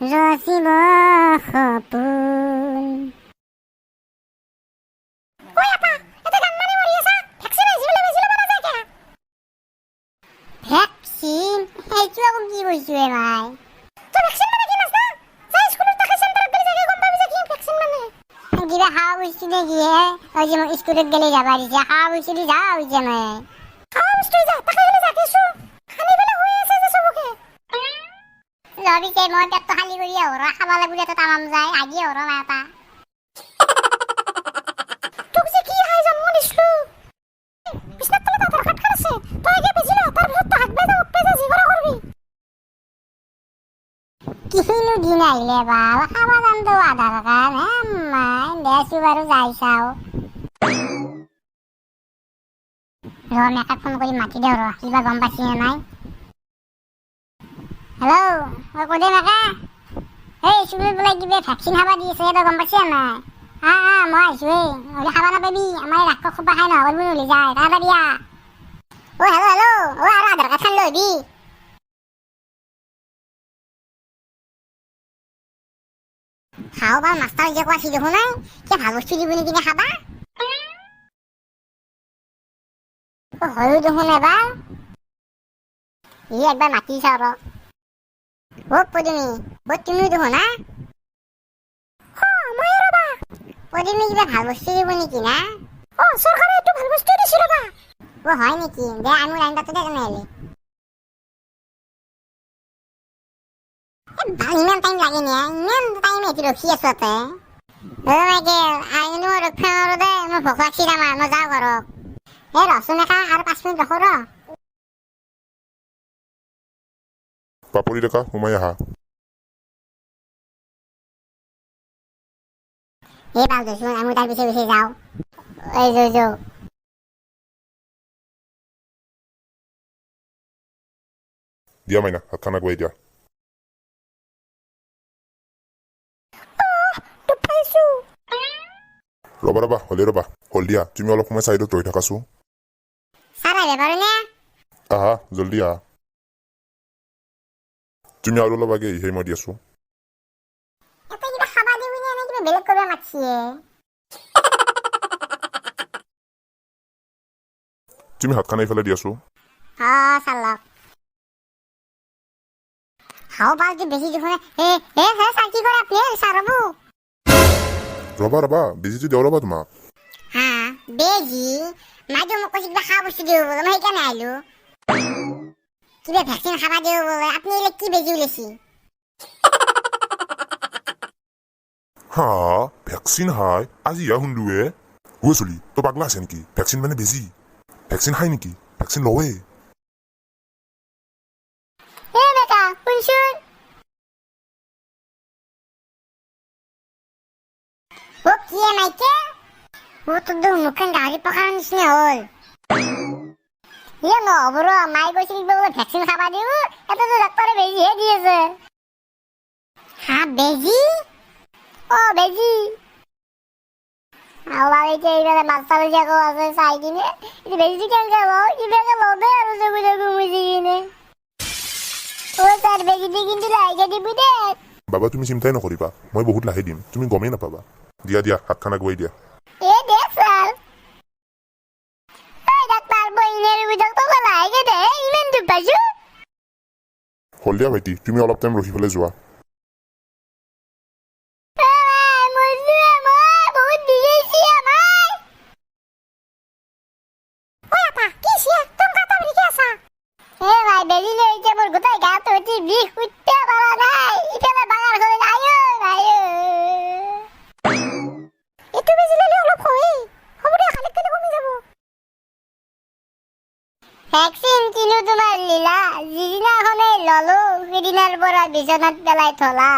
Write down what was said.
ৰচিব সপোন। ঐ আপা, এটা গান মাৰি মৰি আছা। ভেকচিন আহিছে বোলে, বেজি ল'ব নাযায় কিয়া? ভেকচিন? সেইটো আকৌ কি বস্তু হে ভাই? তই ভেকচিন মানে কি নাজনা? যা, স্কুলত তাকে চেণ্টাৰত গ'লে যাগে গম পাবি যে কি ভেকচিন মানে। কিবা খাৱা বস্তু নে কি হে? ওই যে মোক স্কুলত গেলে যাবা দিছে, খাৱা বস্তু দি যাওঁ হৈছে মই। খাৱা বস্তু যা, তাকে গ'লে যাকে চো খানি পেলাই শুই আছে যে চবকে। ৰবিছে, মই পেটটো খালী কৰি আহো ৰ, খাব লাগিব। এটা তামাম যায় আগি আহো ৰ এটা। তোক যে কি খাই জন্ম দিছিলো। বিছনাৰ তলত আধাৰ কাৰ্ডখন আছে, তই আগে বেজি ল, তাৰপিছত তই হাত যা, উঠবে যা, যি কৰা কৰবি। কিনো দিন আহিলে বাল, খাবা যামতো আধাৰ কাৰ্ড হে। মাই দেছো বাৰু, যাই চাওঁ ৰ। মেকাক ফোন কৰি মাতি দিওঁ ৰ, কিবা গম পাইছি নে নাই। হেল্ল', ঐ কৈ দে মেকা। এই স্কুলত বোলে কিবা ভেকচিন খাবা দি আছে, তই গম পাইছি নে নাই? আ আ মই আহিছো। এই নহ'লে খাবা নাপাবি। আমাৰ এই ৰাক্ষস সোপা খাই নহ'ব নহ'লে যায়। তাড়াতাড়ি আ। অ' হেল্ল' হেল্ল', অ' আৰু আধাৰ কাৰ্ডখন লৈ আহিবি। খাওঁ ভাল মাষ্টাৰ যে কোৱা দেখোন নাই কিয়, ভাল বস্তু দিব নেকি নে খাবা? অ' হয়ো দেখোন। এবাৰ ই একবাৰ মাতি চাওঁ ৰ। অ' পদুমি, অ' তুমিও দেখোন হা। মই ৰবা। পদুমি, কিবা ভাল বস্তু দিব নেকি না? অ, চৰকাৰে এইটো ভাল বস্তু দিছে ৰবা। অ' হয় নেকি? দে আঙুৰ আনিবা দে তেনেহ'লে। ভাল, ইমান টাইম লাগে নে? ইমান টাইম এইটো ৰখি আছো তাতে। অ মাইকেল, আৰু কিন্তু মই ৰখিব নোৱাৰো দে, মোৰ ভোক লাগছি। তাৰমান মই যাওঁ ঘৰত। এই ৰচোন একা, আৰু 5 মিনিট ৰখো ৰ। পাপৰি ডেকা, সোমাই আহা। এই ভাল দেচোন, আমি তাৰ পিছে পিছে যাওঁ। এই যো যো। দিয়া মাইনা, হাতখন আগুৱাই দিয়া। পাইছো। ৰ'বা ৰ'বা, হ'লে ৰ'বা, হ'ল দিয়া। তুমি অলপ সময় চাইডত ৰৈ থাকাচোন। ছাৰ, আহিব পাৰোঁ নে? আহা, জল্দি আহা। তুমি আৰু অলপ আগে আহিহে মই দি আছোঁ। এটা কিবা খাবা দিবি নে, নে কিবা বেলেগ কৰিব মাতছিয়ে? তুমি হাতখন এইফালে দিয়াচোন। অ চালক হাও বালটি বেছি দেখোন। এ এ হে ছাৰ, কি কৰে আপুনি? ছাৰ, ৰ'ব। ৰ'বা ৰ'বা, বেজিটো দিওঁ ৰ'বা তোমাক। হা, বেজি? মাইতো মোক কৈছে কিবা খোৱা বস্তু দিব বোলে, মই সেইকাৰণে আহিলো। কিবা ভেকচিন খাবা দিব বোলে, আপুনি এইবিলাক কি বেজি ওলাইছে? হা, ভেকচিন হাই আজি ইয়া শুনলোৱে। ঐ চলি, তই পাগলা আছে নেকি? ভেকচিন মানে বেজি। ভেকচিন খাই নেকি? ভেকচিন লৱে। এ বেটা, শুনচোন। অ কি এ মাইকে, অ তোৰ দেখোন মুখখন গাহৰি পকাৰ নিচিনা হ'ল। ইয়ে নহ'ব ৰ, মায়ে কৈছিল কিবা বোলে ভেকচিন খাবা দিওঁ, এটাতো ডাক্তৰে বেজিহে দি আছে। হা, বেজি? অ বেজি। আল্লাহ, এতিয়া এইফালে মাষ্টাৰ যে আকৌ আছে চাই কিনে, এইটো বেজিটো কেনেকে লওঁ? কিবাকে লওঁ দে আৰু চকু চকু মুচি কিনে। অ ছাৰ, বেজিটো কিন্তু লাহেকে দিবি দে। বাবা, তুমি চিন্তাই নকৰিবা, মই বহুত লাহে দিম, তুমি গমেই নাপাবা। দিয়া দিয়া, হাতখন আগুৱাই দিয়া। এ দে ছাৰ। ঐ ডাক্তাৰ, বহিনেৰ ডাক্তাৰ, লাহেকে দে, ইমান দুখ পাইছো। হ'ল দিয়া ভাইটি, তুমি অলপ টাইম ৰখি পেলাই যোৱা। বহুত বিষাইছে আমাৰ। ঐ আপা, কি হৈছে? টংকা এটা বুলি কি আছা? এ ভাই, বেজি লৈ এতিয়া মোৰ গোটেই গাটো অতি বিষ, উঠতে পৰা নাই। ইফালে বাগাৰ কৰি আয়ো ভাই। এইটো বেজি ল'লে অলপ হয়েই। হ'ব দিয়া, খালি গ'লে কমি যাব। ভেকচিন কিনো তোমাৰ লীলা, যিদিনাখনে ললো সেইদিনাৰ পৰা বিচনাত পেলাই থলা।